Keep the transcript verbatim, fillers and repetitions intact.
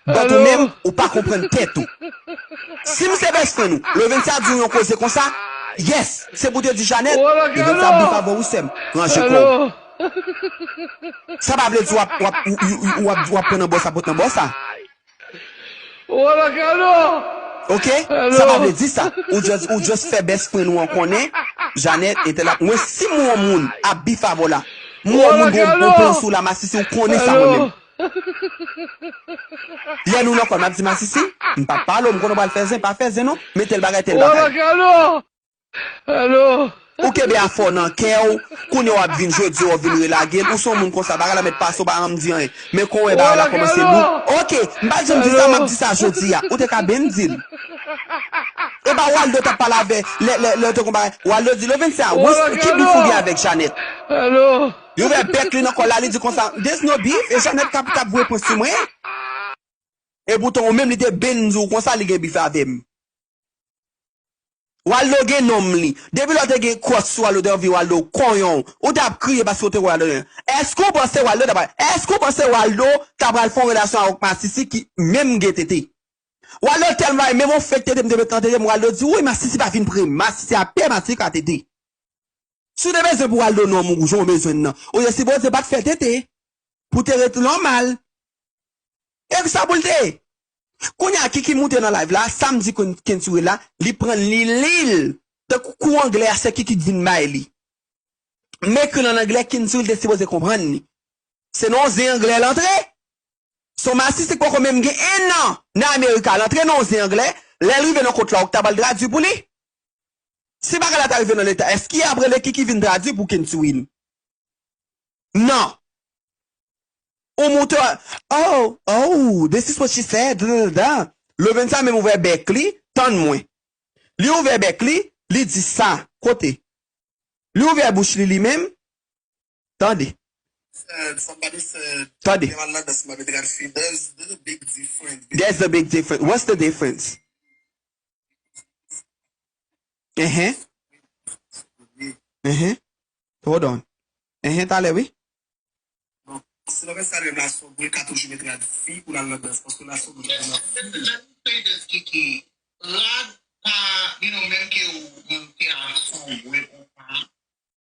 But ou menm, ou pa konprann tèt ou. Si m se best friend ou, Lovensa di w yon koze konsa, yes, se pou te di Janet, Lovensa ap bif avè w wi sè m, ranje kò w. Sa pa vle di w ap, w ap, w, w, w, w ap, w ap pran nan bò sa pou t nan bò sa. Ok? Sa pa vle di sa. Ou just, ou just fè best friend ou an konnen, Janet, entèl ap, mwen si m wè yon moun ap bif avè w la, m wè yon moun gen yon bon plan sou la, masisi, ou konnen sa mwen menm. Lè nou nan kò, m ap di masisi, m p ap pale w, m konnen w pral fè zen, pa fè zen non, men tèl bagay, tèl bagay. Ou kenbe afè w nan kè w, kounye a w ap vin jodi, w ap vin relage l, ou se yon moun konsa, bagay la mèt pase, w pa janm di anyen. Men kon w wè bagay la kòmanse lou. Ok, m pa t janm di sa, m ap di sa jodi a. Ou te ka byen di l. E pa Waldo t ap pale avè, lè, lè, lè w te konn bagay. Waldo di, Lovensa, ki bif ou gen avèk Janet? Li ouvè bèk li nan kò l la, li di konsa, there's no beef, e Janet k ap, k ap voye pwen sou mwen. E poutan ou menm li te byen di w konsa li gen bif avè m. Waldo gen nonm li. Depi lè w te gen crush sou Waldo, te anvi Waldo konyen w. Ou t ap kriye paske w te wè Waldo gen. Èske w panse Waldo t ap, èske w panse Waldo t ap pral fè yon relasyon avèk masisi ki menm gen tete? Waldo tèlman renmen m, yon fake tete m te met nan tete m, Waldo di, wi, masisi pa fin pre m, masisi a pè, masisi ka tete. Si w te bezwen pou Waldo nonm ou jan w bezwen l nan, ou te sipoze pa t fè tete. Pou te ret nòmal. E sa pou l te ye. Kounye a Kiki moute nan live la, sa m di Ken-, Kentury la, li pran l, li li l. Tankou kou anglè a se Kiki k vin bay li. M ekri l an anglè, Kentury te sipoze konprann li. Se nan yon zen anglè l antre. Se yon masisi k poko menm gen en an nan Amerika, l antre nan yon zen anglè, lè l rive nan kot la, ou k ta pral tradui pou li. Si bagay la ta rive nan leta, èske y ap rele Kiki vin tradui pou Kensuin? Non. Ou moute, oh, oh, this is what she said, da, da, da. Lovensa menm ouvè bèk li, tann mwen. Li ouvè bèk li, li di sa, kote? Li ouvè bouch li, li menm, tande. Said, somebody said, tande. Dem a lot of somebody that got feet. There's, there's a big difference between. There's a big difference. What's the difference? Ehe. Ehe. Hold on. Ehe, talè, wi. Bon, si lòt sa menm la, se yon bwen ka toujou met rad fi pou l al nan dans, paske la se yon bwen nan fi. Let me say this, Kiki. Rad pa, you know, menm ke ou, menm ke a son bwen, ou